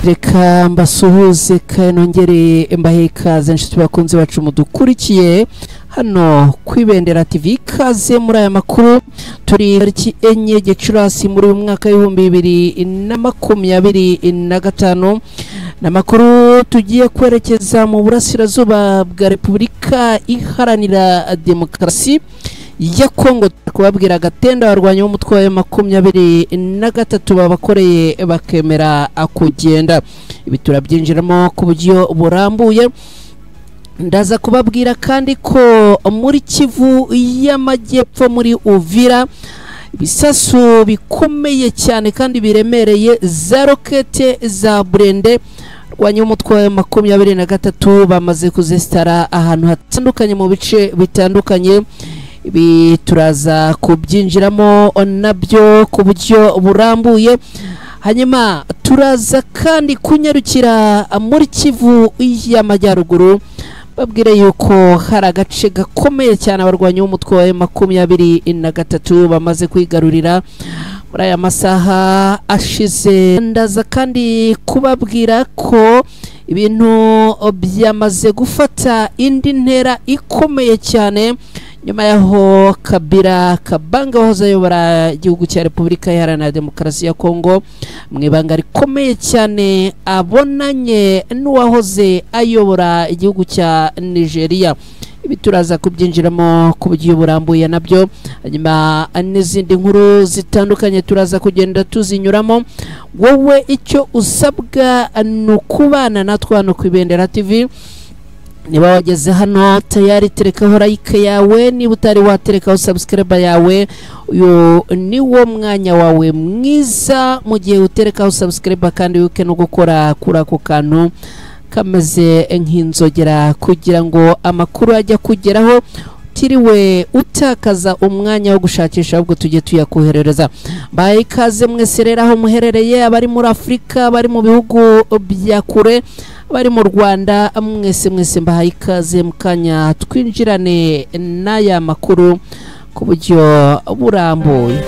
Reka mbasuhuze kandi nongere mbahe ikaze inshuti bakunzi bacu mudukurikiye hano ku Ibendera TV. Ikaze muri aya makuru. Turi tariki 4 Gicurasi muri uyu mwaka 2025. N'amakuru tugiye kwerekeza mu burasirazuba bwa Repubulika Iharanira Demokarasi ya Kongo, kubabwira agatenda abarwanyi b'umutwe wa 23 babakoreye bakemera kugenda. Ibi turabyinjiramo ku buryo burambuye. Ndaza kubabwira kandi ko muri Kivu y'Amajyepfo muri Uvira ibisasu bikomeye cyane kandi biremereye za rokete za burende rwanya umutwe wa 23 bamaze kuzestara ahantu hatandukanye mu bice bitandukanye. Ibi turaza kubyinjiramo nabyo ku buryo burambuye. Hanyuma turaza kandi kunyarukira muri Kivu y'Amajyaruguru, babwire yuko hari agace gakomeye cyane abarwanyi b'umutwe wa 23 bamaze kwigarurira muri aya masaha ashize. Ndaza kandi kubabwira ko ibintu byamaze gufata indi ntera ikomeye cyane nyuma yaho Kabila Kabanga wahoze ayobora igihugu cya Repubulika Iharanira Demokarasi ya Kongo mu ibanga rikomeye cyane abonanye n'uwahoze ayobora igihugu cya Nigeria. Ibi turaza kubyinjiramo ku buryo burambuye nabyo. Hanyuma n'izindi nkuru zitandukanye turaza kugenda tuzinyuramo. Wowe icyo usabwa ni ukubana natwe hano ku Ibendera TV. Niba wageze hano tayari terekaho like yawe, niba utari waterekaho subscribe yawe, uyu ni wo mwanya wawe mwiza mu gihe uterekaho subscribe, kandi wibuke no gukora kuri ako kantu kameze nk'inzogera kugira ngo amakuru ajya kugeraho utiriwe utakaza umwanya wo gushakisha, ahubwo tujye tuyakoherereza. Mbaye ikaze mwese rero aho muherereye, abari muri Afurika, abari mu bihugu bya kure, bari mu Rwanda, mwese mwese mbahaye ikaze. Mukanya twinjirane n'aya makuru ku buryo burambuye.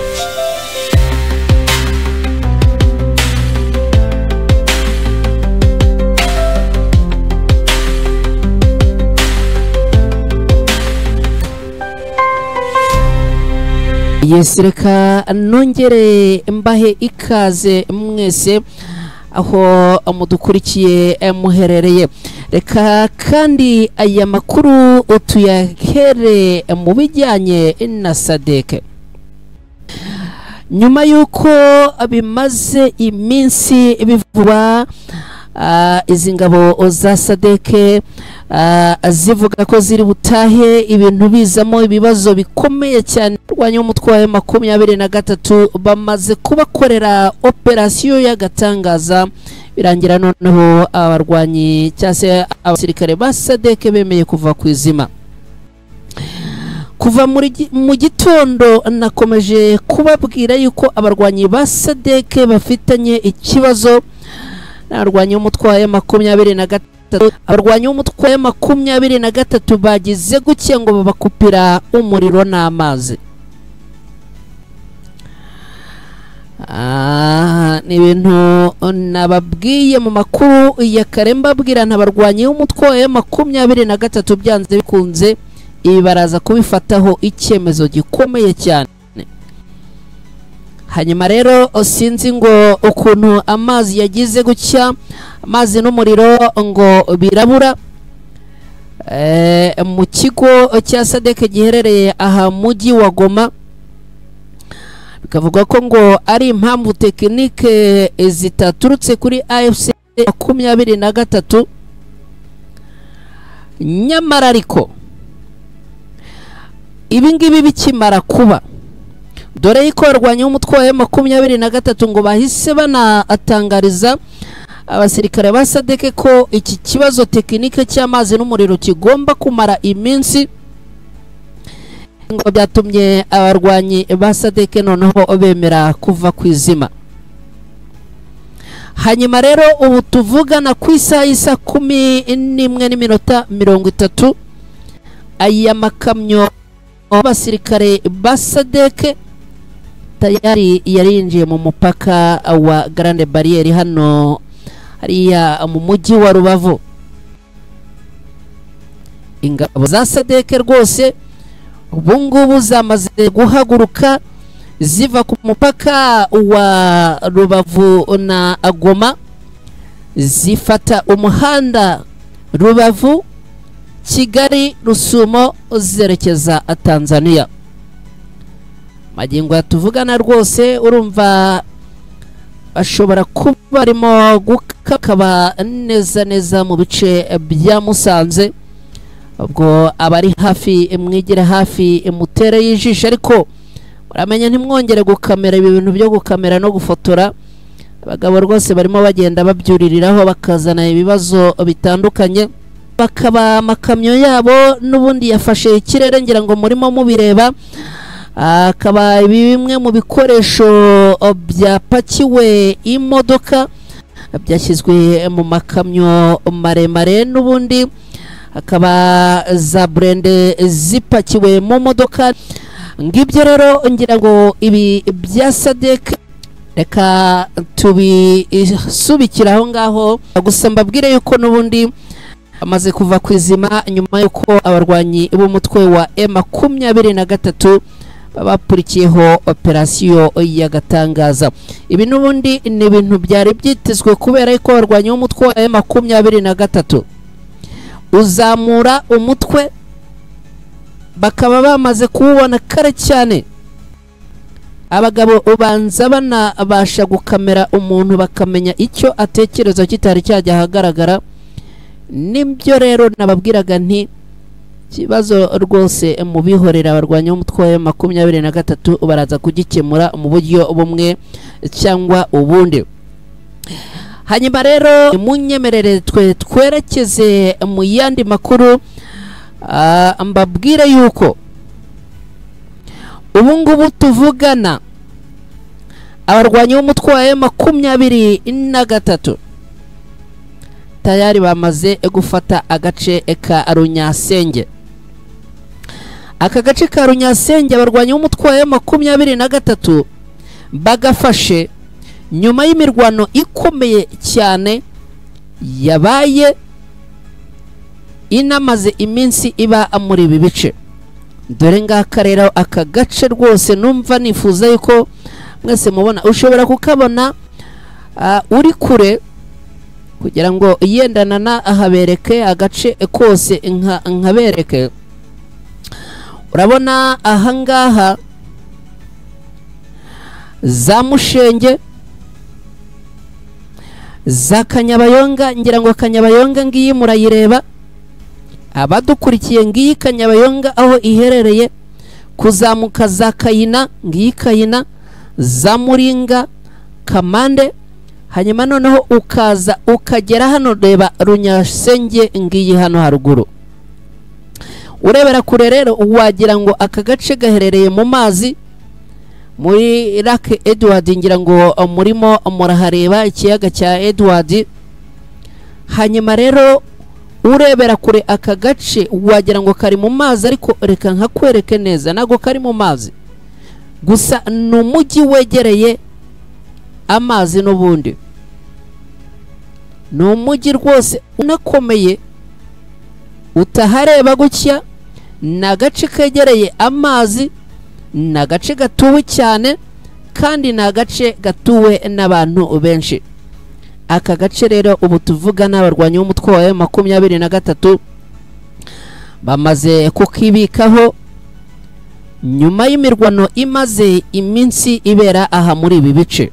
Yes, reka nongere mbahe ikaze mwese aho mudukurikiye muherereye. Reka kandi aya makuru tuyahere mu bijyanye na SADC. Nyuma yuko bimaze iminsi bivugwa izi ngabo za SADC zivuga ko ziri butahe, ibintu bizamo ibibazo bikomeye cyane. Rwanya umutwe wa 23 bamaze kubakorera operasiyo y'agatangaza, birangira noneho abarwanyi cyangwa se abasirikare ba SADC bemeye kuva ku izima. Kuva mu gitondo nakomeje kubabwira yuko abarwanyi ba SADC bafitanye ikibazo n'abarwanyi b'umutwe wa 23. Abarwanyi b'umutwe wa 23 bagize guke ngo babakupira umuriro n'amazi. Ni ibintu nababwiye mu makuru ya kare, mbabwira ntabarwanyi b'umutwe wa 23 byanze bikunze ibi baraza kubifataho icyemezo gikomeye cyane. Hanyuma rero sinzi ngo ukuntu amazi yagize gutya, amazi n'umuriro ngo birabura mu kigo cya SADC giherereye aha mujyi wa Goma. Bikavuga ko ngo ari impamvu tekinike zitaturutse kuri AFC 23. Nyamara ariko ibi ngibi bikimara kuba, dore yuko abarwanyi b'umutwe wa 23 ngo bahise banatangariza abasirikare ba SADC ko iki kibazo tekinike cy'amazi n'umuriro kigomba kumara iminsi, ngo byatumye abarwanyi ba SADC noneho bemera kuva ku izima. Hanyuma rero ubu tuvugana ku isaha y'isa 11:30 aya makamyo abasirikare ba SADC tayari yarinjiye mu mupaka wa Grande Barriere hano hariya mu mujyi wa Rubavu. Ingabo za SADC rwose ubu ngubu zamaze guhaguruka ziva ku mupaka wa Rubavu na Goma, zifata umuhanda Rubavu Kigali Rusumo zerekeza Tanzania. Magingo tuvugana rwose urumva bashobora kuba barimo gukakaba neza neza mu bice bya Musanze. Ubwo abari hafi mwigire hafi mutere y'ijisho, ariko muramenye ntimwongere gukamera ibi bintu byo gukamera no gufotora. Abagabo rwose barimo bagenda babyuririraho bakazana ibibazo bitandukanye, bakaba amakamyo yabo n'ubundi yafashe ikirere, ngira ngo murimo mubireba. Akaba bimwe mu bikoresho byapakiwe imodoka byashyizwe mu makamyo maremare, n'ubundi akaba za burende zipakiwe mu modoka. Ngibyo rero ngira ngo ibi bya SADC reka tubisubikira aho ngaho, gusa mbabwire yuko n'ubundi amaze kuva ku izima nyuma yuko abarwanyi b'umutwe wa M23 babapurikiyeho operasiyo y'agatangaza. Ibi n'ubundi ni ibintu byari byitezwe kubera yuko abarwanyi b'umutwe wa M23 uzamura umutwe bakaba bamaze kuwubona kare cyane. Abagabo ubanza banabasha gukamera umuntu bakamenya icyo atekereza kitari cyajya ahagaragara. Nibyo rero nababwiraga nti kibazo rwose mubihorera abarwanya umutwe wa 23 baraza kugikemura mu buryo bumwe cyangwa ubundi. Hanyuma rero munyemerere twe twerekeze mu yandi makuru, mbabwire yuko ubu ngubu tuvugana abarwanyi b'umutwe wa M23 tayari bamaze gufata agace ka Runyasenge. Aka gace ka Runyasenge abarwanyi b'umutwe wa M23 bagafashe nyuma y'imirwano ikomeye cyane yabaye inamaze iminsi iba muri ibi bice. Dore ngaka rero aka gace rwose numva nifuza yuko mwese mubona, ushobora kukabona uri kure kugira ngo yendana na ahabereke agace kose nkabereke. Urabona ahangaha za Mushenge za Kanyabayonga, ngira ngo Kanyabayonga ngiyi murayireba, abadukurikiye ngiyi Kanyabayonga aho iherereye, kuzamuka za Kayina ngiyi Kayina, za Muringa Kamande, hanyuma noneho ukaza ukagera hano reba Runyasenge ngiyi hano haruguru. Urebera kure rero wagira ngo aka gace gaherereye mu mazi muri Lake Edward, ngira ngo murimo murahareba ikiyaga cya Edward. Hanyuma rero urebera kure aka gace wagira ngo kari mu mazi, ariko reka nkakwereke neza nago kari mu mazi, gusa ni umujyi wegereye amazi n'ubundi ni umujyi rwose unakomeye, utahareba gutya ni agace kegereye amazi, ni agace gatuwe cyane kandi ni agace gatuwe n'abantu benshi. Aka gace rero ubu tuvuga n'abarwanyi b'umutwe wa M23 bamaze kukibikaho nyuma y'imirwano imaze iminsi ibera aha muri ibi bice.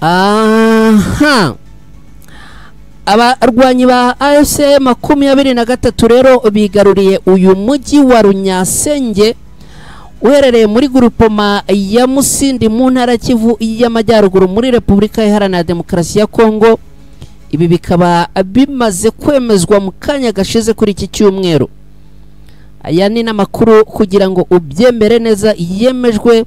Aha abarwanyi ba AFC 23 rero bigaruriye uyu mujyi wa Runyasenge uherereye muri grupoma ya Musindi mu ntara Kivu y'Amajyaruguru muri Repubulika Iharanira Demokarasi ya Kongo. Ibi bikaba bimaze kwemezwa mu kanya gashize kuri iki cyumweru. Aya ni n'amakuru kugira ngo ubyemere neza yemejwe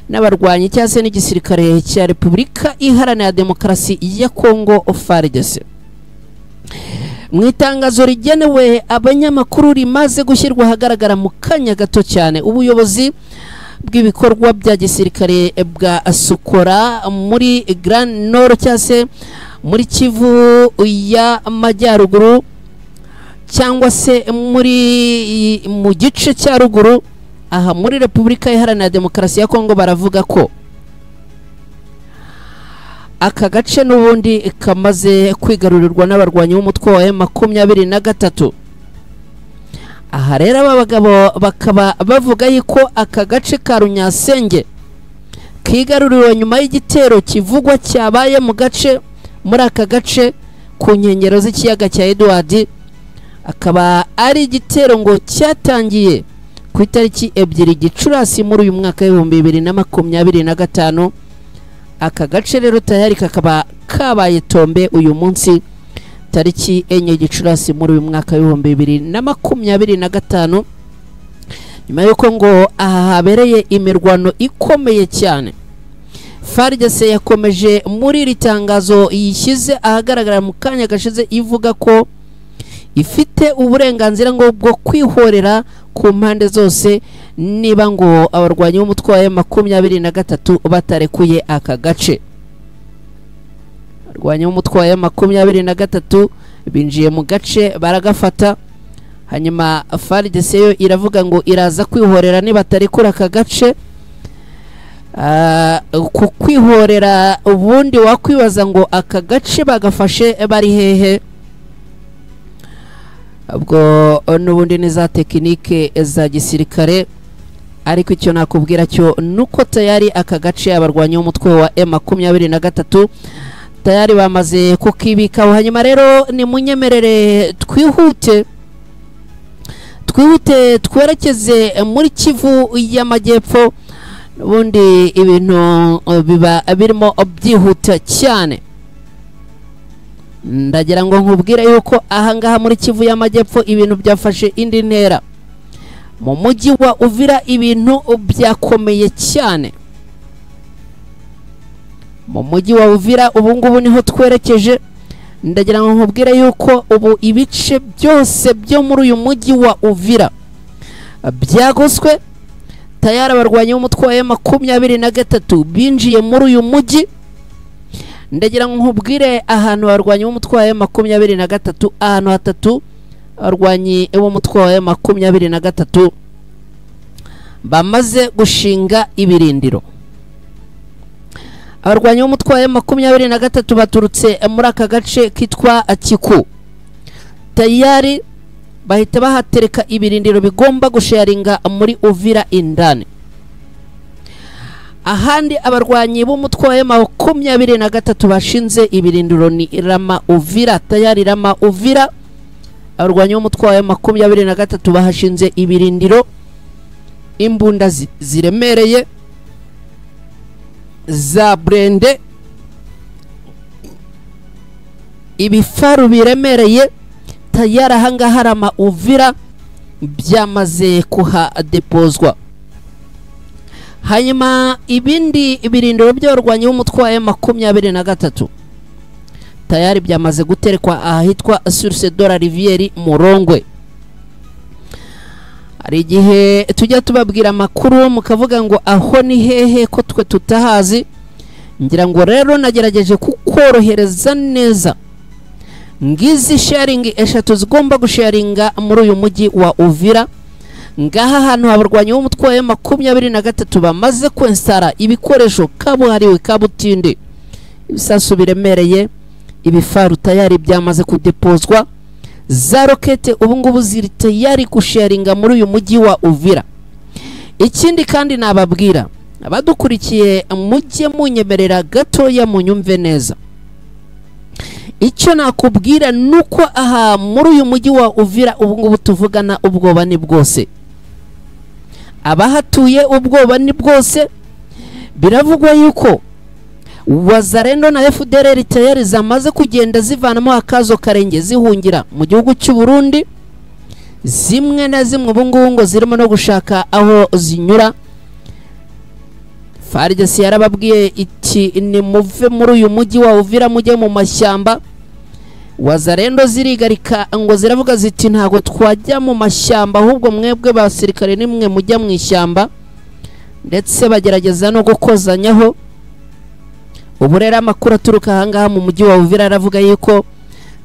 n'abarwanyi cyangwa se n'igisirikare cya Repubulika Iharanira Demokarasi ya Kongo FARDC. Mu itangazo rigenewe abanyamakuru rimaze gushyirwa ahagaragara mu kanya gato cyane, ubuyobozi bw'ibikorwa bya gisirikare bwa Sukora muri Grand Nord cyangwa se muri Kivu y'Amajyaruguru cyangwa se muri mu gice cya ruguru aha muri Repubulika Iharanira Demokarasi ya Kongo. Baravuga ko aka gace n'ubundi kamaze kwigarurirwa n'abarwanyi b'umutwe wa M23. Aha rero aba bagabo bakaba bavuga yuko aka gace ka Runyasenge kigaruriwe nyuma y'igitero kivugwa cyabaye mu gace muri aka gace ku nkengero z'ikiyaga cya Edward, akaba ari igitero ngo cyatangiye ku itariki 2 Gicurasi muri uyu mwaka 2025. Aka gace rero tayari kakaba kabaye tombe uyu munsi tariki 4 Gicurasi muri uyu mwaka 2025, nyuma yuko ngo aha habereye imirwano ikomeye cyane. FARDC yakomeje muri iri tangazo yishyize ahagaragara mu kanya gashize ivuga ko ifite uburenganzira ngo bwo kwihorera ku mpande zose niba ngo abarwanyi b'umutwe wa M23 batarekuye aka gace. Abarwanyi b'umutwe wa M23 binjiye mu gace baragafata, hanyuma FARDC yo iravuga ngo iraza kwihorera nibatarekura aka gace. Ku kwihorera ubundi wakwibaza ngo aka gace bagafashe bari hehe? Ubwo n'ubundi ni za tekinike za gisirikare, ariko icyo nakubwira cyo nuko tayari aka gace abarwanyi b'umutwe wa M23 tayari bamaze kukibikaho. Hanyuma rero ni munyemerere twihute twerekeze muri Kivu y'Amajyepfo. Ubundi ibintu biba birimo byihuta cyane. Ndagira ngo nkubwire yuko ahangaha muri Kivu y'Amajyepfo ibintu byafashe indi ntera. Mu mujyi wa Uvira ibintu byakomeye cyane. Mu mujyi wa Uvira ubu ngubu niho twerekeje. Ndagira ngo nkubwire yuko ubu ibice byose byo muri uyu mujyi wa Uvira byagoswe. Tayari abarwanyi b'umutwe wa M23 binjiye muri uyu mujyi. Ndagira ngo nkubwire ahantu abarwanyi b'umutwe wa M23, ahantu hatatu abarwanyi b'umutwe wa M23 bamaze gushinga ibirindiro. Abarwanyi b'umutwe wa M23 baturutse muri aka gace kitwa Kiku, tayari bahita bahatereka ibirindiro bigomba gusharinga muri Uvira indani. Ahandi abarwanyi b'umutwe wa M23 bashinze ibirindiro ni Rama Uvira. Tayari Rama Uvira abarwanyi b'umutwe wa M23 bahashinze ibirindiro, imbunda ziremereye za brende, ibifaru biremereye. Tayari ahangaha Rama Uvira byamaze kuhadepozwa. Hanyuma ibindi ibirindiro by'abarwanyi b'umutwe wa M23 tayari byamaze guterekwa ahitwa Source de la Rivière Murongwe. Hari igihe tujya tubabwira amakuru mukavuga ngo aho ni hehe ko twe tutahazi. Ngira ngo rero nagerageje kukorohereza neza. Ngizi sharing eshatu zigomba gusharinga muri uyu mujyi wa Uvira. Ngaha hantu abarwanyi b'umutwe wa M23 bamaze kwensara ibikoresho kabuhariwe kabutinde, ibisasu biremereye, ibifaru tayari byamaze kudepozwa, za rokete ubu ngubu ziri tayari gusharinga muri uyu mujyi wa Uvira. Ikindi kandi nababwira abadukurikiye, mujye munyemerera gatoya munyumve neza. Icyo nakubwira nuko aha muri uyu mujyi wa Uvira ubu ngubu tuvugana ubwoba ni bwose. Abahatuye ubwoba ni bwose. Biravugwa yuko Wazalendo na FDLR tayari zamaze kugenda zivanamo akazo karenge zihungira mu gihugu cy'u Burundi. Zimwe na zimwe ubu ngubu ngo zirimo no gushaka aho zinyura. FARDC yarababwiye iti ni muve muri uyu mujyi wa Uvira mujye mu mashyamba. Wazalendo zirigarika ngo ziravuga ziti ntago twajya mu mashyamba, ahubwo mwebwe basirikare nimwe mujya mu ishyamba. ndetse bagerageza no gukozanyaho. Ubu rero amakuru aturuka ahangaha mu mujyi wa Uvira aravuga yuko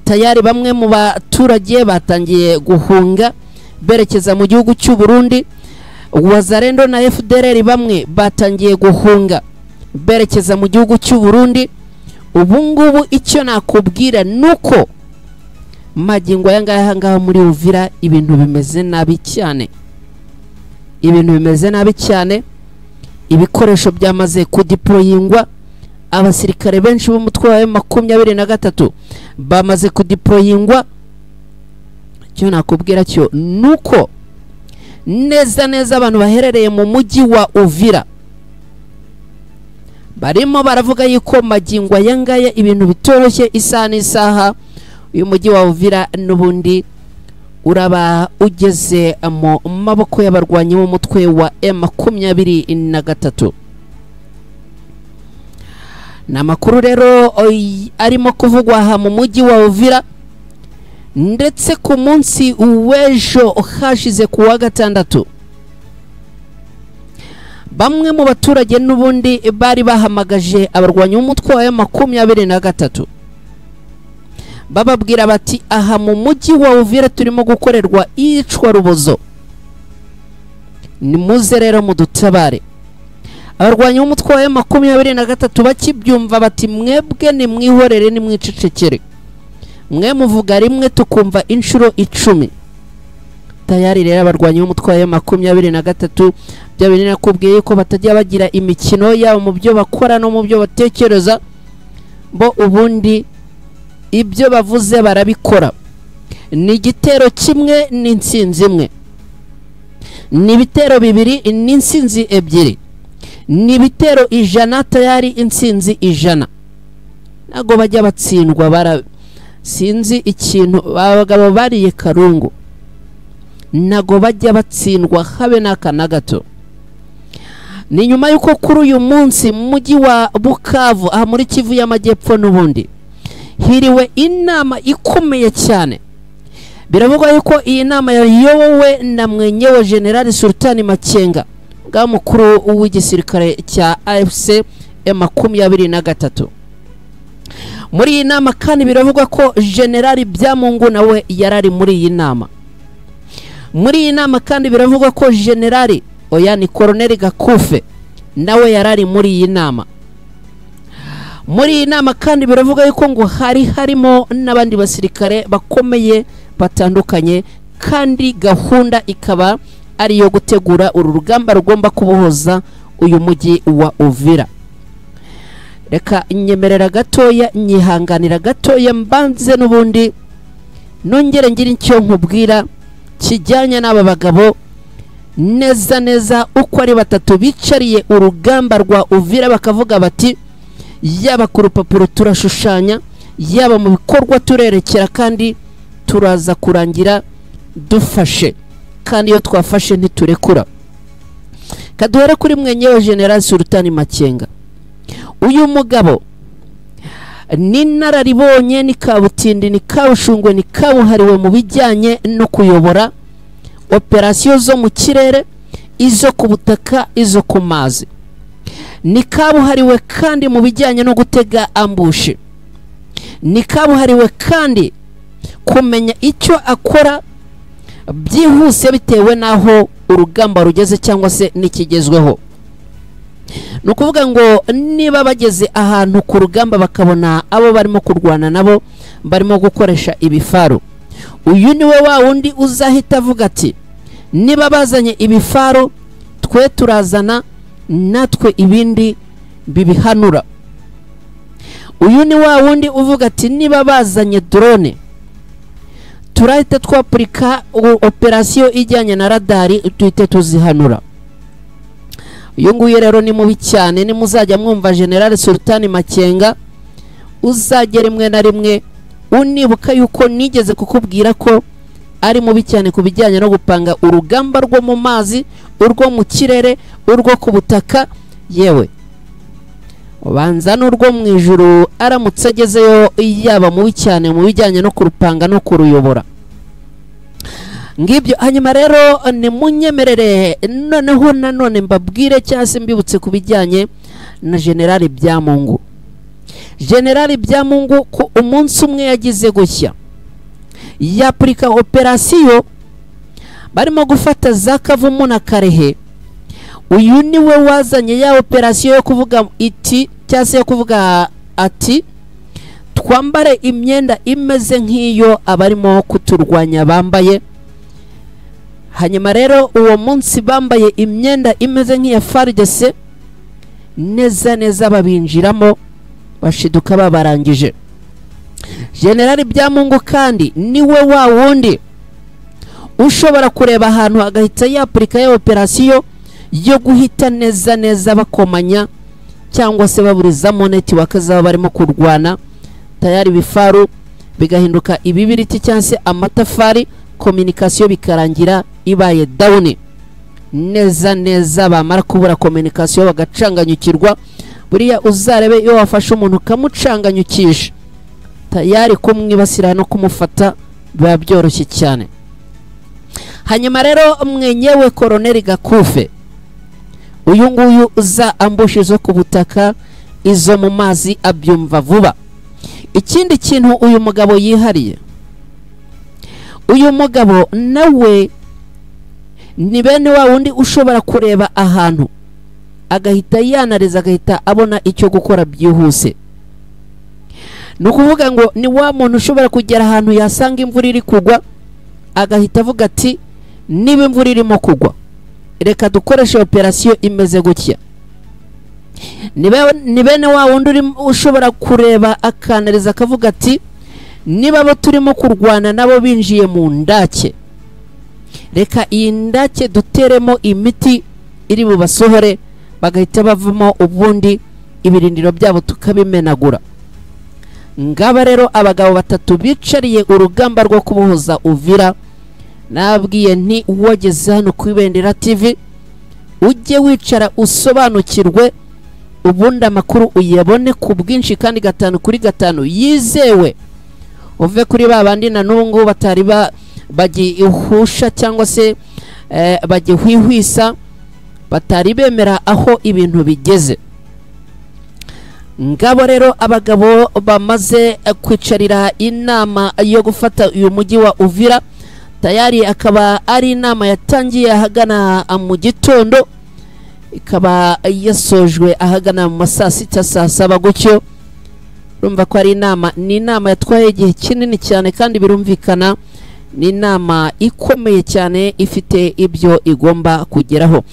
tayari bamwe mu baturage batangiye guhunga berekeza mu gihugu cy'u Burundi. Wazalendo na FDLR bamwe batangiye guhunga berekeza mu gihugu cy'u Burundi. Ubu ngubu icyo nakubwira nuko magingo aya ngaya ngaha muri Uvira ibintu bimeze nabi cyane, ibintu bimeze nabi cyane. Ibikoresho byamaze kudeployingwa, abasirikare benshi b'umutwe wa M23 bamaze kudeployingwa. Icyo nakubwira cyo nuko neza neza abantu baherereye mu mujyi wa Uvira barimo baravuga yuko magingo aya ngaya ibintu bitoroshye, isaha n'isaha uyu mujyi wa Uvira n'ubundi uraba ugeze mu maboko y'abarwanyi b'umutwe wa M23. Ni amakuru rero arimo kuvugwa aha mu mujyi wa Uvira, ndetse ku munsi w'ejo hashize ku wa gatandatu bamwe mu baturage n'ubundi bari bahamagaje abarwanyi b'umutwe wa M23 bababwira bati aha mu mujyi wa Uvira turimo gukorerwa iyicwa rubozo, nimuze rero mudutabare. Abarwanyi b'umutwe wa M23 bakibyumva bati mwebwe nimwihorere nimwicecekere, mwe muvuga rimwe tukumva inshuro 10. Tayari rero abarwanyi b'umutwe wa M23 bya bintu nakubwiye ko batajya bagira imikino yabo mu byo bakora no mu byo batekereza, bo ubundi ibyo bavuze barabikora. Ni igitero kimwe n'insinzi imwe, ni ibitero bibiri n'insinzi ebyiri, ni ibitero 100 tayari insinzi 100. Ntago bajya batsindwa, bara sinzi ikintu abagabo bariye karungu, ntago bajya batsindwa habe n'aka na gato. Ni nyuma yuko kuri uyu munsi mu mujyi wa Bukavu aha muri Kivu y'Amajyepfo n'ubundi hiriwe inama ikomeye cyane. Biravugwa yuko iyi nama yayobowe na mwenyewe General Sultani Makenga, bwa mukuru w'igisirikare cya AFC M23. Muri iyi nama kandi biravugwa ko General Byamungu nawe yarari muri iyi nama. Muri iyi nama kandi biravugwa ko General oya ni Colonel Gakufe nawe yarari muri iyi nama. Muri iyi nama kandi biravuga yuko ngo hari harimo n'abandi basirikare bakomeye batandukanye, kandi gahunda ikaba ari yo gutegura uru rugamba rugomba kubohoza uyu mujyi wa Uvira. Reka nyemerera gatoya, nyihanganira gatoya, mbanze n'ubundi nongere ngira icyo nkubwira kijyanye n'aba bagabo neza neza uko ari batatu bicariye urugamba rwa Uvira, bakavuga bati yaba ku rupapuro turashushanya, yaba mu bikorwa turerekera, kandi turaza kurangira dufashe, kandi iyo twafashe ntiturekura. Kaduhere kuri mwenyewe General Sultani Makenga. Uyu mugabo ni nararibonye, ni kabutindi, ni kabushungwe, ni kabuhariwe mu bijyanye no kuyobora operasiyo zo mu kirere, izo ku butaka, izo ku mazi. Ni kabuhariwe kandi mu bijyanye no gutega ambushi. Ni kabuhariwe kandi kumenya icyo akora byihuse bitewe n'aho urugamba rugeze cyangwa se n'ikigezweho. Ni ukuvuga ngo niba bageze ahantu ku rugamba bakabona abo barimo kurwana nabo barimo gukoresha ibifaru, uyu niwe wa wundi uzahita avuga ati niba bazanye ibifaru twe turazana natwe ibindi bibihanura. Uyu ni wa wundi uvuga ati niba bazanye drone turahita twapurika operasiyo ijyanye na radari tuhite tuzihanura. Uyu nguyu rero ni mubi cyane, nimuzajya mwumva General Sultani Makenga uzajya rimwe na rimwe unibuka yuko nigeze kukubwira ko ari mubi cyane ku bijyanye no gupanga urugamba rwo mu mazi, urwo mu kirere, urwo ku butaka, yewe ubanza n'urwo mu ijuru aramutse agezeyo yaba mubi cyane mu bijyanye no kurupanga no kuruyobora. Ngibyo. Hanyuma rero ni munyemerere noneho nanone mbabwire cyangwa se mbibutse ku bijyanye na General Byamungu. General Byamungu ku umunsi umwe yagize gushya yapurika operasiyo barimo gufata za Kavumu na Karehe. Uyu niwe wazanye ya operasiyo yo kuvuga iti cyangwa se yo kuvuga ati twambare imyenda imeze nk'iyo abarimo kuturwanya bambaye. Hanyuma rero uwo munsi bambaye imyenda imeze nk'iya FARDC neza neza babinjiramo bashiduka babarangije. General Byamungu kandi niwe wa wundi ushobora kureba ahantu agahita yapurika ya operasiyo yo guhita neza neza bakomanya cyangwa se baburizamo network zaba barimo kurwana, tayari bifaru bigahinduka ibibiriti cyangwa se amatafari, communication bikarangira ibaye down neza neza. Bamara kubura communication bagacanganyukirwa. Buriya uzarebe iyo wafashe umuntu ukamucanganyukisha tayari kumwibasira no kumufata biba byoroshye cyane. Hanyuma rero mwenyewe Colonel Gakufe uyu nguyu uza ambushi zo ku butaka izo mu mazi abyumva vuba. Ikindi kintu uyu mugabo yihariye, uyu mugabo nawe ni bene wa wundi ushobora kureba ahantu agahita yanariza agahita abona icyo gukora byihuse. Ni ukuvuga ngo ni wa muntu ushobora kugera ahantu yasanga imvura iri kugwa agahita avuga ati niba imvura irimo kugwa reka dukoreshe operasiyo imeze gutya. Ni bene wa wundi ushobora kureba akanariza akavuga ati niba abo turimo kurwana nabo binjiye mu ndake, reka iyi ndake duteremo imiti iri bubasohore bagahita bavamo, ubundi ibirindiro byabo tukabimenagura. Ngaba rero abagabo batatu bicariye urugamba rwo kubohoza Uvira. Nabwiye nti uwageze hano ku Ibendera TV ujye wicara usobanukirwe, ubundi amakuru uyabone ku bwinshi kandi 5 kuri 5 yizewe, uve kuri ba bandi na n'ubu ngubu batari bagihusha cyangwa se bagihwihwisa, batari bemera aho ibintu bigeze. Ngabo rero abagabo bamaze kwicarira inama yo gufata uyu mujyi wa Uvira, tayari akaba ari inama yatangiye ahagana mu gitondo ikaba yasojwe ahagana mu saa 6 saa 7 gutyo. Urumva ko ari inama, ni inama yatwaye igihe kinini cyane kandi birumvikana ni inama ikomeye cyane ifite ibyo igomba kugeraho.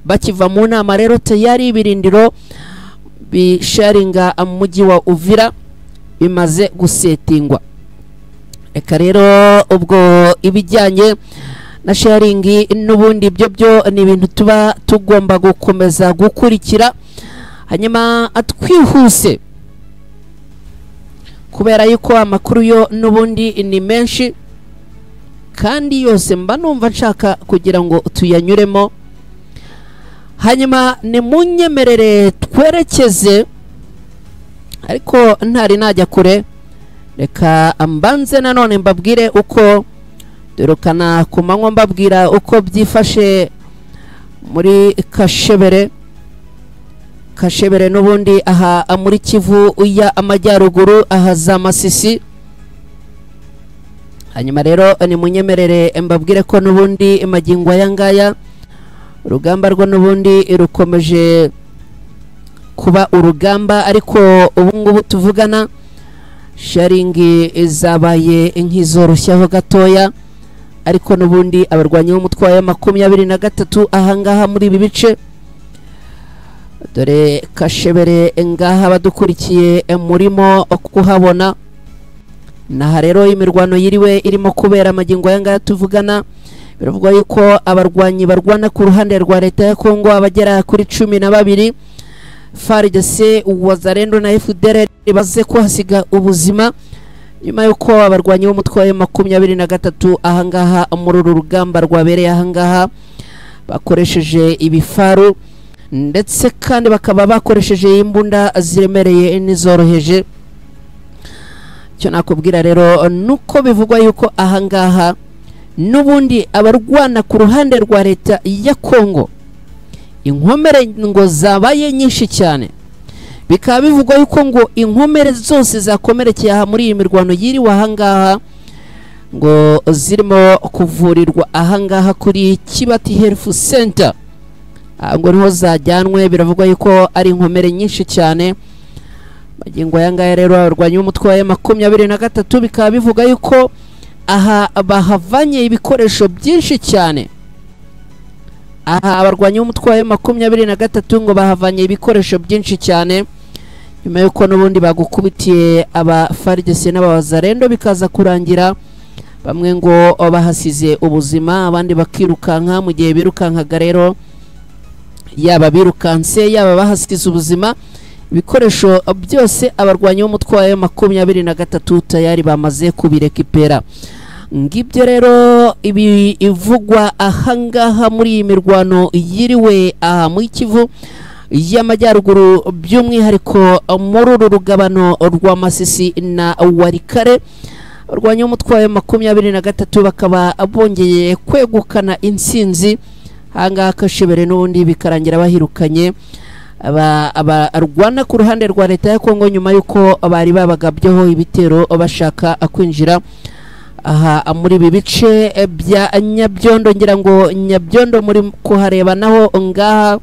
Bakiva mu nama rero tayari ibirindiro bisharinga mujyi wa Uvira bimaze gusetingwa. Eka rero ubwo ibijyanye na sharingi n'ubundi ibyo byo ni ibintu tuba tugomba gukomeza gukurikira. Hanyuma atwihuse kubera yuko amakuru yo n'ubundi ni menshi kandi yose mba numva nshaka kugira ngo tuyanyuremo. Hanyuma ni munyemerere twerekeze, ariko ntari najya kure, reka ambanze nanone mbabwire uko dorokana ku manywa, mbabwira uko byifashe muri Kashebere. Kashebere n'ubundi aha muri Kivu ya Amajyaruguru aha za Masisi. Hanyuma rero ni munyemerere mbabwire ko n'ubundi magingo aya ngaya urugamba rwo n'ubundi rukomeje kuba urugamba, ariko ubu ngubu tuvugana sharingi zabaye nk'izoroshyaho gatoya, ariko n'ubundi abarwanyi b'umutwe wa 23 ahangaha muri ibi bice dore Kashebere ngaha badukurikiye murimo kuhabona. Naha rero imirwano yiriwe irimo kubera magingo aya ngaya tuvugana. Biravugwa yuko abarwanyi barwana ku ruhande rwa leta ya Kongo abagera kuri 12 FARDC, Wazalendo na FDLR baze kuhasiga ubuzima nyuma yuko abarwanyi b'umutwe wa 23 ahangaha muri uru rugamba rwabereye ahangaha bakoresheje ibifaru ndetse kandi bakaba bakoresheje imbunda ziremereye n'izoroheje. Cyo nakubwira rero nuko bivugwa yuko ahangaha N'ubundi abarwana ku ruhande rwa leta ya Kongo inkomere ngo zabaye nyinshi cyane, bikaba bivugwa yuko ngo inkomere zose zakomerekeye aha muri iyi mirwano yiriwe ahangaha ngo zirimo kuvurirwa ahangaha kuri Kibati Health Center, ngo niho zajyanwe. Biravugwa yuko ari inkomere nyinshi cyane. Magingo aya ngaya rero abarwanyi b'umutwe wa M23 bikaba bivuga yuko aha bahavanye ibikoresho byinshi cyane. Aha abarwanyi b'umutwe wa M23 ngo bahavanye ibikoresho byinshi cyane nyuma yuko n'ubundi bagukubitiye aba FARDC n'abawazarendo, bikaza kurangira bamwe ngo bahasize ubuzima abandi bakirukanka. Mu gihe birukankaga rero, yaba birukanse yaba bahasize ubuzima, ibikoresho byose abarwanyi b'umutwe wa M23 tayari bamaze kubirekipera. Ngibyo rero ibi ivugwa ahangaha muri iyi mirwano yiriwe aha muri Kivu y'Amajyaruguru, by'umwihariko muri uru rugabano rwa Masisi na Walikale. Abarwanyi b'umutwe wa M23 bakaba bongeye kwegukana intsinzi ahangaha Kashebere, n'ubundi bikarangira bahirukanye abarwana ku ruhande rwa leta ya Kongo nyuma yuko bari babagabyeho ibitero bashaka kwinjira aha muri ibi bice bya Nyabyondo. Ngira ngo Nyabyondo muri kuhareba naho ngaha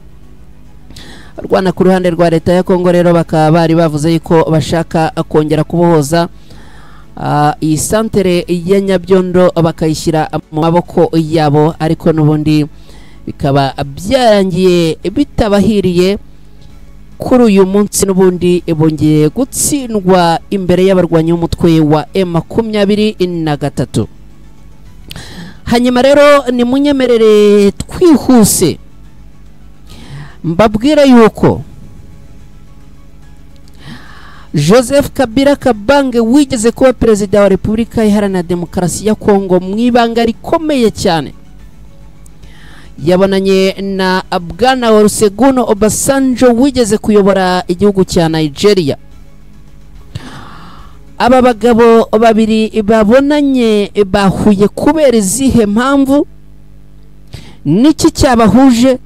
rwana ku ruhande rwa leta ya Kongo rero bakaba bari bavuze yuko bashaka kongera kubohoza iyi santere ya Nyabyondo bakayishyira mu maboko yabo, ariko n'ubundi bikaba byarangiye bitabahiriye. Kuri uyu munsi n'ubundi bongeye gutsindwa imbere y'abarwanyi b'umutwe wa M23. Hanyuma rero ni munyemerere twihuse mbabwira yuko Joseph Kabila Kabange wigeze kuba perezida wa Repubulika Iharanira Demokarasi ya Kongo mu ibanga rikomeye cyane yabonanye na Bwana Olusegun Obasanjo wigeze kuyobora igihugu cya Nigeria. Aba bagabo babiri babonanye bahuye kubera izihe mpamvu? Niki cyabahuje?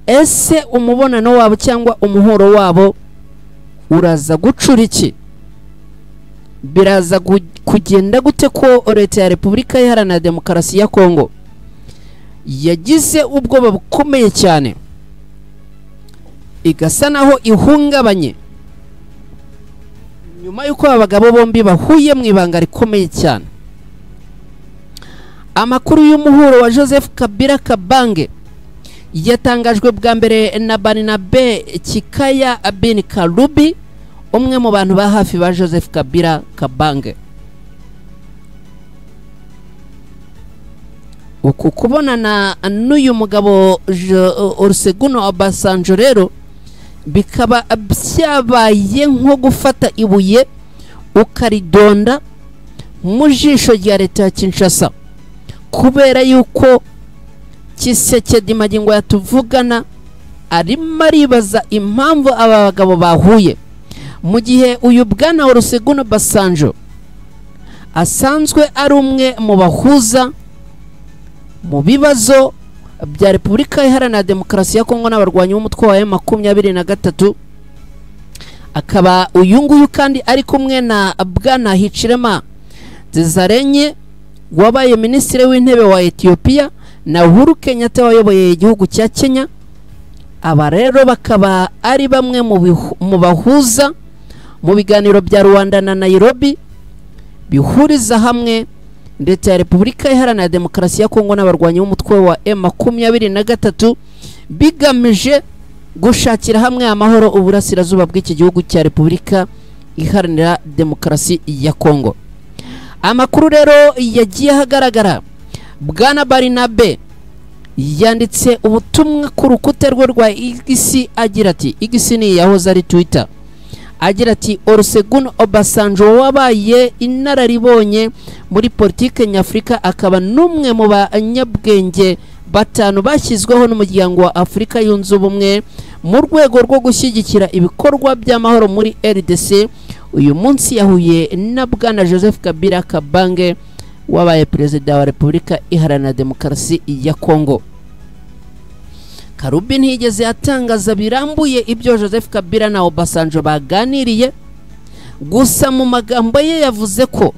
Ese umubonano wabo cyangwa umuhoro wabo uraza gucura iki? Biraza kugenda gute ko leta ya Repubulika Iharanira Demokarasi ya Kongo yagize ubwoba bukomeye cyane igasa naho ihungabanye nyuma yuko abagabo bombi bahuye mu ibanga rikomeye cyane? Amakuru y'umuhuro wa Joseph Kabila Kabange yatangajwe bwa mbere na Barnabe Kikaya Bin Karubi, umwe mu bantu ba hafi ba Joseph Kabila Kabange. Uku kubonana n'uyu mugabo Olusegun Obasanjo rero bikaba byabaye nko gufata ibuye ukaridonda mu jisho rya leta ya Kinshasa, kubera yuko Tshisekedi magingo yatuvugana arimo aribaza impamvu aba bagabo bahuye, mu gihe uyu bwana Olusegun Obasanjo asanzwe ari umwe mu bahuza mu bibazo bya Repubulika Iharanira Demokarasi ya Kongo n'abarwanyi b'umutwe wa M23. Akaba uyu nguyu kandi ari kumwe na bwana Hichilema Desalegn wabaye minisitiri w'intebe wa Ethiopia na Uhuru Kenyatta wayoboye igihugu cya Kenya. Aba rero bakaba ari bamwe mu bahuza mu biganiro bya Rwanda na Nairobi bihuriza hamwe ndetse ya Repubulika Iharanira Demokarasi ya Kongo n'abarwanyi b'umutwe wa M23 bigamije gushakira hamwe amahoro uburasirazuba bw'iki gihugu cya Repubulika Iharanira Demokarasi ya Kongo. Amakuru rero yagiye ahagaragara, Bwana Barnabe yanditse ubutumwa ku rukuta rwe rwa X agira ati, X ni yahoze ari Twitter, agira ati Olusegun Obasanjo wabaye inararibonye muri politike nyafurika akaba n'umwe mu banyabwenge batanu bashyizweho n'umuryango wa Afurika yunze ubumwe mu rwego rwo gushyigikira ibikorwa by'amahoro muri RDC, uyu munsi yahuye na Bwana Joseph Kabila Kabange wabaye perezida wa Repubulika Iharanira Demokarasi ya Kongo. Karubi ntiyigeze atangaza birambuye ibyo Joseph Kabila na Obasanjo baganiriye, gusa mu magambo ye yavuze ko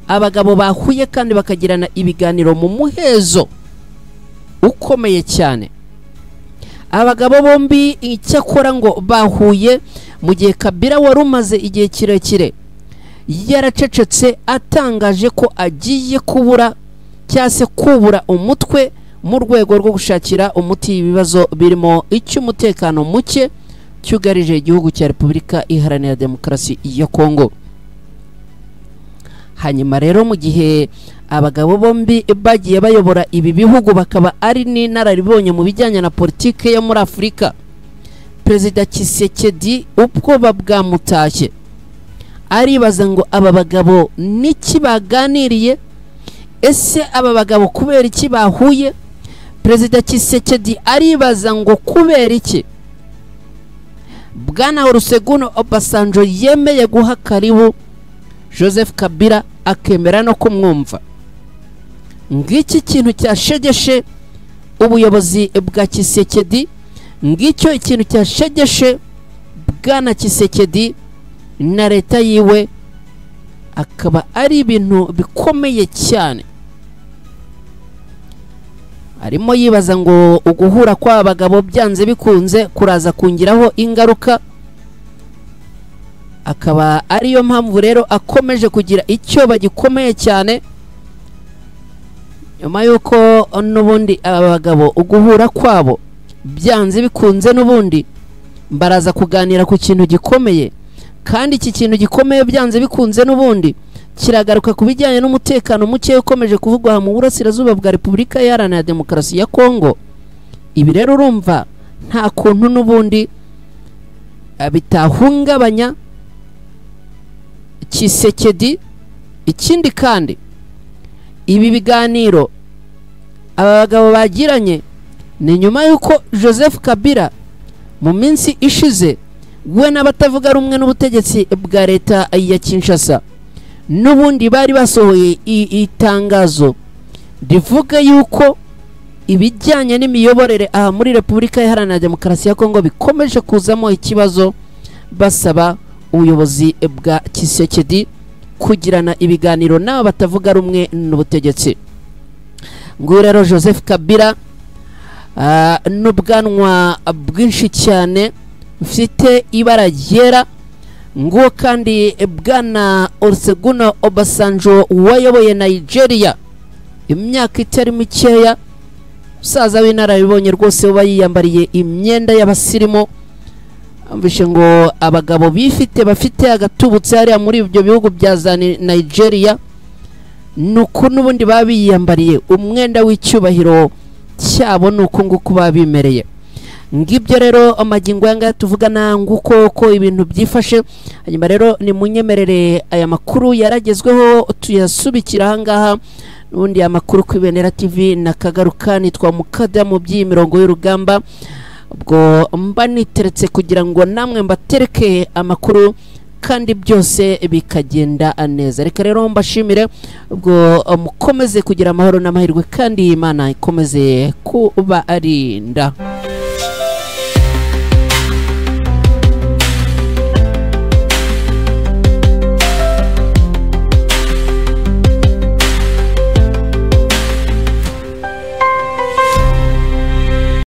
abagabo bahuye kandi bakagirana ibiganiro mu muhezo ukomeye cyane. Abagabo bombi icyakora ngo bahuye mu gihe Kabila wari umaze igihe kirekire yaracecetse atangaje ko agiye kubura cyangwa se kubura umutwe mu rwego rwo gushakira umuti ibibazo birimo icy'umutekano muke cyugarije igihugu cya Repubulika Iharanira Demokarasi ya Kongo. Hanyuma rero mu gihe abagabo bombi bagiye bayobora ibi bihugu bakaba ari n'inararibonye mu bijyanye na politike yo muri Afurika, Perezida Tshisekedi ubwoba bwamutashye, aribaza ngo aba bagabo niki baganiriye? Ese aba bagabo kubera iki bahuye? Perezida Tshisekedi aribaza ngo kubera iki Bwana Olusegun Obasanjo yemeye guha karibu Joseph Kabila akemera no kumwumva. Ngiki kintu cyashegeshe ubuyobozi bwa Tshisekedi, ngicyo ikintu cyashegeshe Bwana Tshisekedi na leta yiwe, akaba ari ibintu bikomeye cyane. Arimo yibaza ngo uguhura kw'abagabo byanze bikunze kuraza kungiraho ingaruka, akaba ariyo mpamvu rero akomeje kugira icyo bagikomeye cyane nyuma yuko n'ubundi aba bagabo uguhura kwabo byanze bikunze n'ubundi baraza kuganira ku kintu gikomeye, kandi iki kintu gikomeye byanze bikunze n'ubundi kiragaruka ku bijyanye n'umutekano muke ukomeje kuvugwa mu burasirazuba bwa Repubulika Iharanira Demokarasi ya Kongo. Ibi rero urumva nta kuntu n'ubundi bitahungabanya Tshisekedi. Ikindi kandi ibi biganiro aba bagabo bagiranye ni nyuma yuko Joseph Kabila mu minsi ishize we n'abatavuga rumwe n'ubutegetsi bwa leta ya Kinshasa n'ubundi bari basohoye itangazo rivuga yuko ibijyanye n'imiyoborere aha muri Repubulika Iharanira Demokarasi ya Kongo bikomeje kuzamo ikibazo, basaba ubuyobozi bwa Tshisekedi kugirana ibiganiro n'aba batavuga rumwe n'ubutegetsi. Nguyu rero Joseph Kabila n'ubwanwa bwinshi cyane mfite ibara ryera, nguwo kandi Bwana Olusegun Obasanjo wayoboye Nigeria imyaka itari mikeya, umusaza w'inararibonye rwose uba yiyambariye imyenda y'abasirimu. Amvishe ngo abagabo bifite bafite agatubutse hariya muri ibyo bihugu bya za Nigeria, nuko n'ubundi babiyambariye umwenda w'icyubahiro cyabo, nuko nguko babimereye. Ngibyo rero amagingo yanga tuvugana nguko ko ibintu byifashe. Hanyuma rero ni munyemerere aya makuru yaragezweho tuyasubikira ahangaha, n'ubundi amakuru ku Ibendera TV na Kagaruka. Nitwa Mukada mu by'imirongo y'urugamba, ubwo mba niteretse kugira ngo namwe mbatereke amakuru kandi byose bikagenda neza. Reka rero mbashimire, ubwo mukomeze kugira amahoro n'amahirwe kandi Imana ikomeze kubarinda.